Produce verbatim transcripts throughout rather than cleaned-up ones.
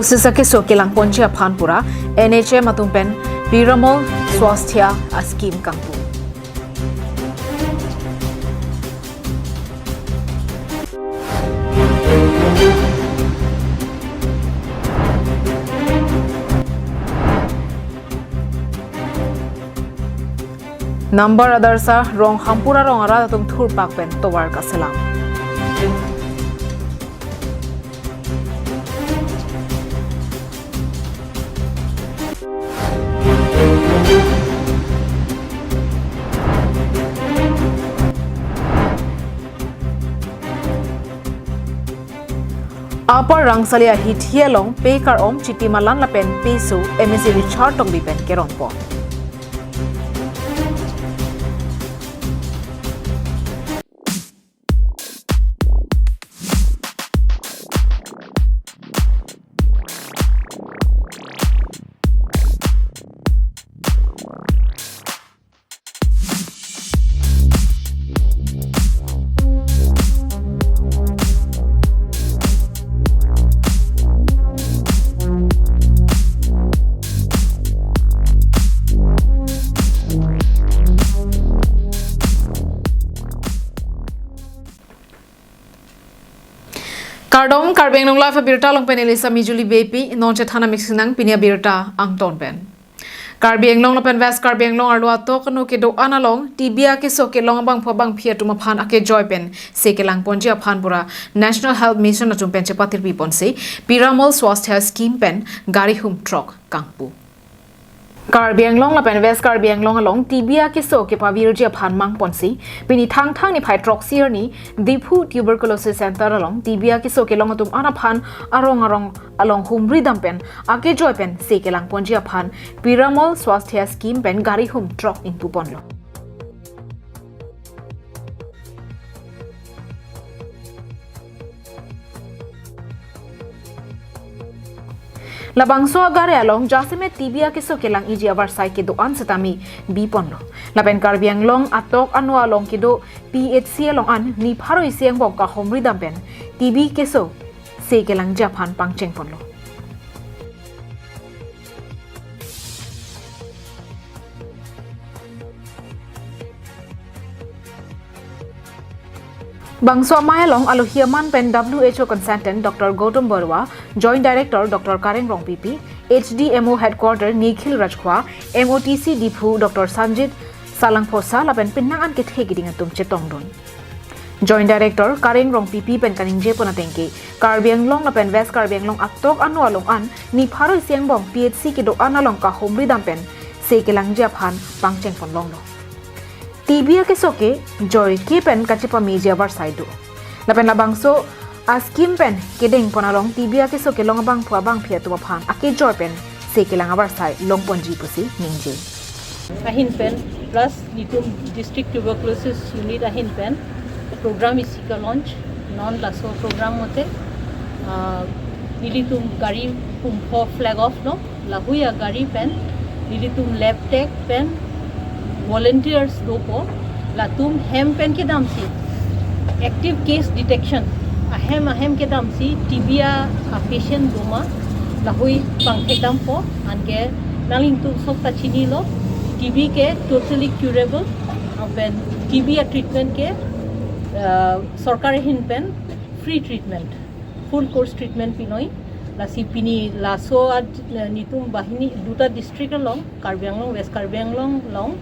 Sisa keso kelangponji aphan pura N H M atum pen Piramal Swasthya a scheme kangpu. Nambor Adarsha, Ronghampur arong arat atum thurpak pen tovar kaselam. Upper Rangsali ahithi along pe kar-om Chiti Malan lapen peso M A C Richard Tokbi pen keronpo. Kardom, Karbi Anglong Live abirta along pen neli Sami Julie Beypi, non chethan amik sinang pini abirta angton pen. Karbi Anglong lapen West Karbi Anglong arlo atok anu kedo-an along T B akeso kelong abangphu abangphi atum aphan akejoi pen se kelangponji aphan pura National Health Mission atum pen chepatirpi ponsi Piramal Swasthya scheme pen gari hum truck kangpu. Karbi Anglong lapen West Karbi Anglong along T B akeso kepavirji aphan mangponsi pini Thangthang niphai throksi arni Diphu Tuberculosis Center along T B akeso kelong atum an aphan arong arong along humri dam pen akejoi pen se kelangponji aphan Piramal Swasthya scheme pen gari hum truck ingpuponlo. Labangso agari along jasemet T B akeso kelang-iji avarsai kedo-an setame biponlo. Lapen Karbi Anglong atok anu along kedo P H C along an nipharo isi angbong kahumri dam pen T B keso se kelangji aphan pangchengponlo. Bangso amei along alohi aman pen W H O consultant Doctor Gautam Barua, Joint Director Doctor Kareng Rongpipi, H D M O Headquarter Nikhil Rajkhwa, M O T C Diphu Doctor Sanjit Salangphosa lapen penang an kethe keding atum chetongdun. Joint Director Kareng Rongpipi pen kaningjepon atengke, Karbi Anglong lapen West Karbi Anglong atok anu along an nipharo isi angbong P H C kedo-an along kahumri dam pen se kelangji aphan pangchengponlonglo. T B akeso kejoi ke pen kachepameji avarsai do. Lapen labangso a scheme pen kedengpon along T B akeso kelong abangphu abangphi atum aphan akejoi pen se kelang avarsai longponji pusi ningje. Ahin pen plus nelitum District Tuberculosis Unit ahin pen program isi ke-launch, non laso program mate, ah, nelitum gari pumpho flag off lo, lahui agari pen nelitum lab tech pen volunteers dopo, latum hem pen kedamsi active case detection, ahem ahem kedamsi T B a, a patient doma, lahui pangthekdampo. Anke nanglitum sok ta chinilo, T B ke totally curable, lapen T B a treatment ke, ah, sorkar ahin pen free treatment, full course treatment pinoi. Lasi pini laso ad, eh, nelitum banghini duta district along, Karbi Anglong, West Karbi Anglong along,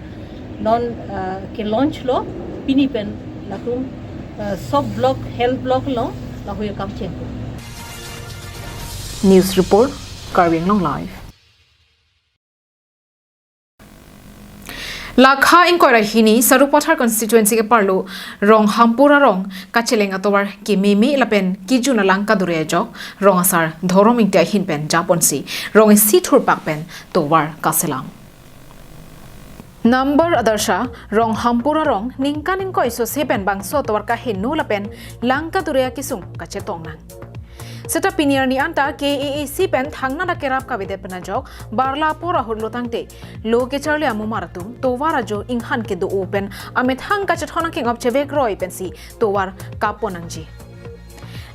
non, eh, ke-launch lo, pini pen latum, eh, sub block, health block along, lahui akam chengpo. News report, Karbi Anglong Live. Lakha ingkoi ra hini Sarupathar constituency keparlo Ronghampur arong kacheleng atovar kememe lapen kejun alang kadure ajok rong asar Dhorom Ingti ahin pen japonsi rong isi thurpak pen tovar kaselam. Nambor Adarsha, Ronghampur arong ningkan ingkoi sose pen bangso atovar kaheno lapen lang kadure akesung kachetongnang. Seta pini arni anta K A A C pen thangnat akerap kavedet pen ajok barla apor ahut lo tangte lo kecharli amumar atum tovar ajo inghan kedo-o pen amethang kachethon akengop chevekroi pensi tovar kaponangji.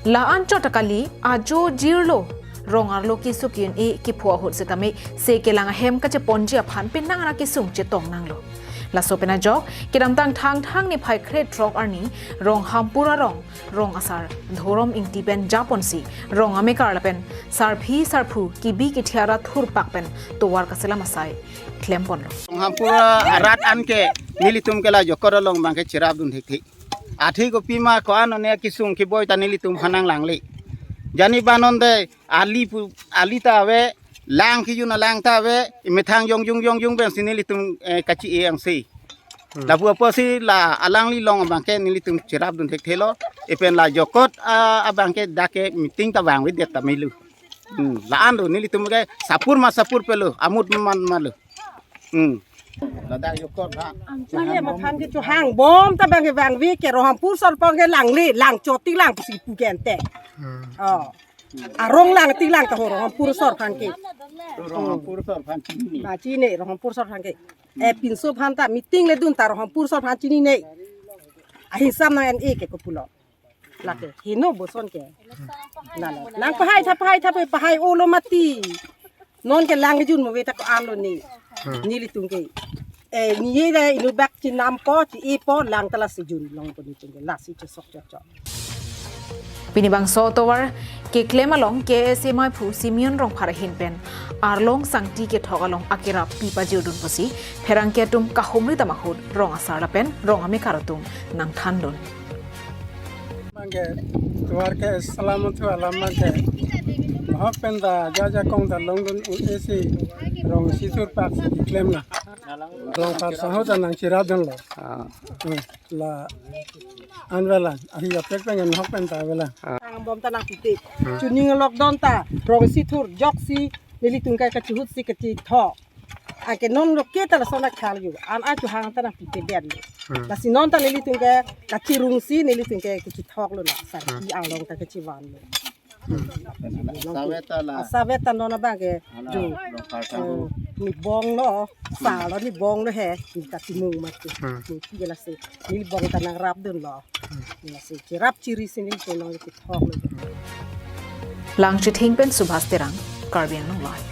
La anchot ta kali ajo jirlo rong arlo keso ke-un-e kepho ahut setame se kelang ahem kacheponji aphan penang ra kesung chetong nanglo. Laso pen ajok, kedamtang Thangthang niphai krethrok arni, Ronghampur arong, rong asar Dhorom Ingti pen japonsi, rong amekar lapen sarpi sarpo kebi kethiara thurpak pen tovar kaselam asai klemponlo. Ronghampur arat anke nelitum ke la Jokot along abangke cherapdun thekthe. Athe kopima ko-an one kesung keboi ta nelitum aphan nanglangle. Jani banon de ali pu, ali ta ave, lang kejun alang ta ave, methang jongjung jongjung pensi nelitum, eh, kachi-e angse. Hmm. Lapu apotsi la alangli along abangke nelitum cherapdun thekthelo, lapen la Jokot, ah, abangke dak ke meeting ta vangvedet ta melu. Hmm, la-an lo nelitum ke sapur ma sapur pelo, amut man ma lo. Hmm. Ladak Jokot ha. Mane ma aphan ke chohangbom ta abangke vangve ke Ronghampur asor abangke langle, lang chot tik lang pusi pu ke ante. Hmm. Oh. Arong lang tik lang ta ho Ronghampur asor aphan ke. Ronghampur asor aphan chinine. Ba chinine Ronghampur asor aphan ke. Eh, pinso aphan ta meeting ledun ta Ronghampur asor aphan chinine. Ahisam nang-en-e ke kopulo. Lake heno boson ke. Nalo. Nangpahai tha, pahai tha, pahai olo mati. Non ke lang kejun mo ve ta ko-an lo ne. Hmm. Nelitum ke. Eh, ne ye da inut bak chinampo, chi-epo, lang ta lasi junlongpo nelitum ke. Lasi chesok chokchok. Pini bangso tovar keklem along K S A maiphu Simeon Rongphar ahin pen arlong sangti kethok along akerap pi pajirdun pusi pherangke atum kahumri dam ahut rong asar lapen rong amekar atum nangthandun. Abangke tovar ke salam thu alam abangke. Hok pen ta jajakong ta longdun un-e si rong isi thurpak si keklem na. Rongphar sahut ta nangcherapdunlo. Ah. Hmm. La-an avelang, ahi apek pen nahok pen ta avelang. Ah. Angbom ta nangpite. Hmm. Chuning lockdown ta, rong isi thur, joksi, nelitum ke kachihutsi kachithok. Anke non lo ke ta lason akhal yo. An a chuhang ta nangpite ben lo. Hmm. Lasi non ta nelitum ke kachirungsi nelitum ke kachithoklo na. Sarpi Hmm. along ta kachivanlo. Hmm. Asap ta la. Asap ta non abangke Hala, ju. Rongphar sahut. Eh, ne bonglo, salo ne bonglo he, ne kachimung mati. Hmm. Ne pi lasi, ne bong ta nangrapdunlo. Hmm. Lasi, cherap chiri si nelitum nangkethoklo. Langchithing pen Subhas Terang, Karbi Anglong Live.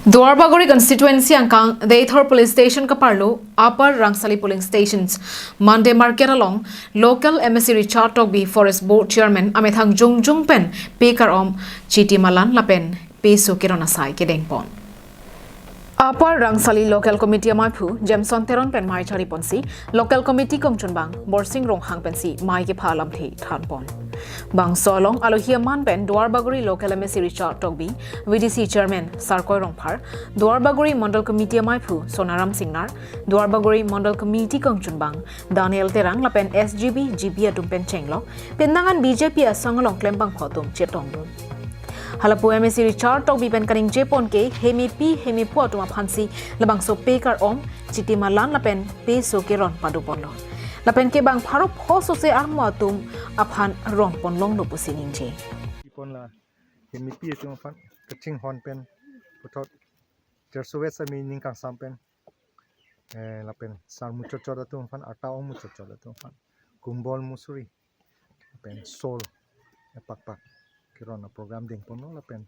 Duarbagori constituency angkang Deithor Police Station kaparlo Upper Rangsali Polling Stations Monday Market along local M A C Richard Tokbi, Forest Board Chairman amethang jongjung pen pe kar-om, chiti malan lapen peso keron asai kedengpon. Upper Rangsali Local Committee amaiphu Jameson Teron pen mei chariponsi Local Committee kongchunbang Borsing Ronghang pensi mei kepha alamthe thanpon. Bangso along alohi aman pen Duarbagori Local M A C Richard Tokbi, V D C Chairman Sarkoi Rongphar, Duarbagori Mondol Committee amaiphu Sonaram Singnar, Duarbagori Mondol Committee kongchunbang Daniel Terang lapen S G B, G B atum pen chenglok, penang an B J P asong along klembangpho atum chetongdun. Halapu M A C Richard Tokbi pen kaningjepon ke hemepi hemepo atum aphansi labangso pe kar-om, chiti malan lapen peso keron padoponlo. Lapen ke bang pharo pho sose armo atum aphan rongponlonglo pusi ningje. Ipon la hemepi atum aphan kachinghon pen puthot Cherso West ami ning kangsam pen, eh, lapen sar muchotchot atum aphan, arta ong muchotchot atum aphan, kumbol musuri lapen sol, eh, pakpak keron a-program dengponlo lapen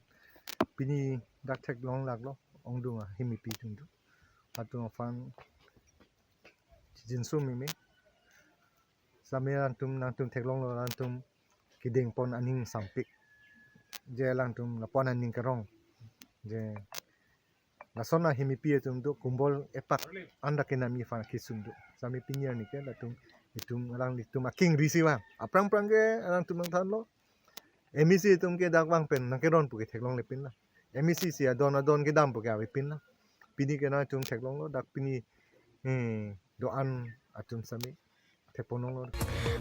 pini dak theklong laklo ongdung ahemepi atum do. Atum aphan jinsu mimi. Sami alangtum, nangtum theklonglo, alangtum kedengpon aning sampik. Je alangtum lapu-an aning kerong. Je lason ahemepi atum do, kumbol epak anda kenami aphan kesung do. Sami pini arni ke latum, itum alanglitum akengri si vang. Aphrang phrang ke alangtum nangthanlo. M A C atum ke dak vang pen nangkeron pu ke theklonglepin la. M A C si adon adon kedam pu ke avepin la. Pini ke nangtum theklonglo, dak pini, eh, do-an atum sami theklonglo.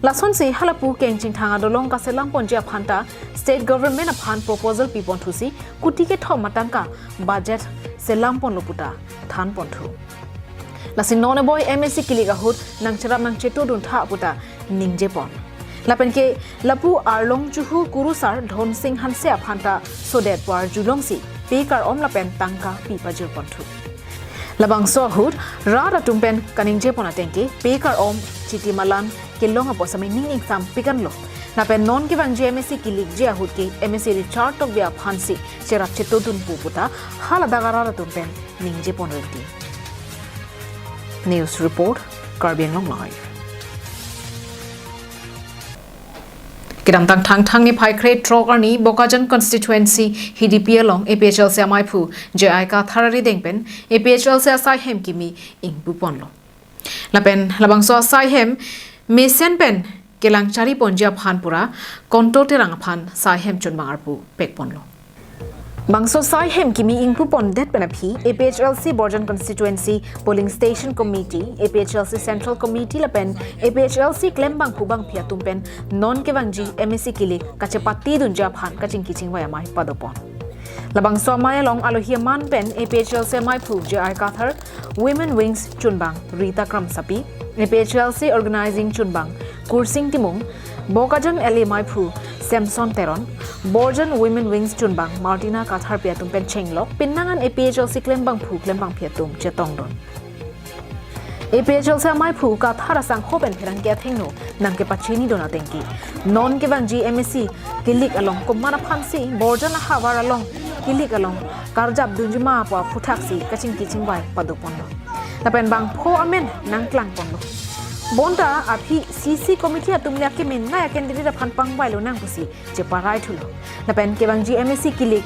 Lasonsi halapu kengchingthang adolong kaselamponji aphanta State Government aphan proposal piponthusi kuti kethom atangka budget selamponlo puta thanponthu. Lasi non eboi M A C kilik ahut nangcherap nangchetongdun tha puta ningjepon. Lapen ke lapu arlong chuhu kurusar Dhonsing Hanse aphanta sodet pu arjulongsi pe kar-om lapen tangka pi pajirponthu. Labangso ahut rat atum pen kaningjepon ateng ke pe kar-om, chiti malan kelong apot sami ning ingsampik anlo. Lapen non kevangji M A C kilikji ahut ke M A C Richard Tokbi aphansi cherap chetodun pu puta haladak arat atum pen ningje pon rinti. News report, Karbi Anglong Live. Kedamtang Thangthang niphai krethrok arni Bokajan constituency H D P along A P H L C amaiphu J I Kathar arideng pen A P H L C asaihem kimi ingpu ponlo. Lapen labangso asaihem mesen pen kelang chari ponji aphan pura Konto Terang aphan saihem chunbang arpu pek ponlo. Bangso saihem kimi ingpu pondet pen aphi A P H L C Borjan constituency polling station committee, A P H L C central committee lapen A P H L C klembangphu bangphi atum pen non kevangji M A C kilik kachepatidunji aphan kachingki chingvai amei padopon. Labangso amei along alohi aman pen A P H L C amaiphu J I Kathar, Women Wings chunbang Rita Kramsapi, A P H L C organizing chunbang Kursing Timung, Bokajan L A amaiphu Samson Teron, Borjan Women Wings chunbang Martina Katharpi atum pen chenglok pinnangan A P H L C klembangphu klembangphi atum chetongdun. A P H L C amaiphu Kathar asangho pen pherangke athengno nangkepachinidun atengke non kevangji M A C kilik along komat aphansi Borjan ahavar along kilik along karjapdunji ma pu aphuthaksi kachingki chingvai padoponlo. Lapen bangpho amen nangklangponlo. Bonta aphi C C committee atum le akemenei a-candidate aphan pangvailonang pusi cheparaithulo. Lapen kevangji M A C kilik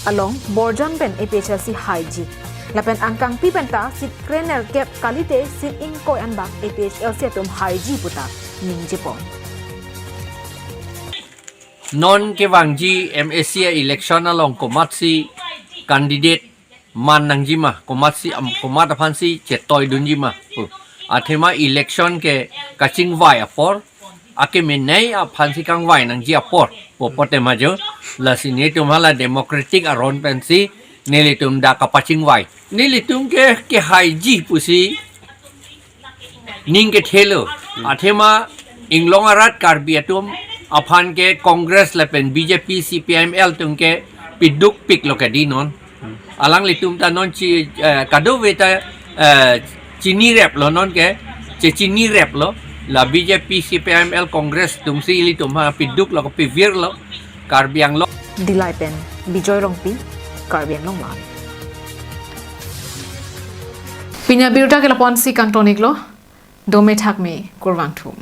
along Borjan pen A P H L C haiji. Lapen angkangpi penta seat krenerkep kalite seat ingkoi anbak A P H L C atum haiji puta ningjepon. Non kevangji M A C election along komatsi candidate man nangjima, komatsi am-, komat aphansi chetoidunjima pu. Athema election ke kachingvai apor, akemenei aphansi kangvai nangji apor pu pote majo. Lasi netum hala democratic aron pensi nelitum dak kapachingvai. Nelitum ke kehaiji pusi ning kethelo. Athema inglong arat Karbi atum aphan ke Congress lapen B J P, C P I M L atum ke pidukpiklo kedi non. Alanglitum ta non chi, eh, kadokave ta, eh, chinireplo non ke, chechinireplo. La B J P, C P I M L, Congress atumsi ilitum aphan piduklo, kepivirlo. Karbi Anglong. Dillai pen Bijoy Rongpi, Karbi Anglong Live. Pini abirta ke lapu-ansi kangtoniklo, dome thakme kurvangthu.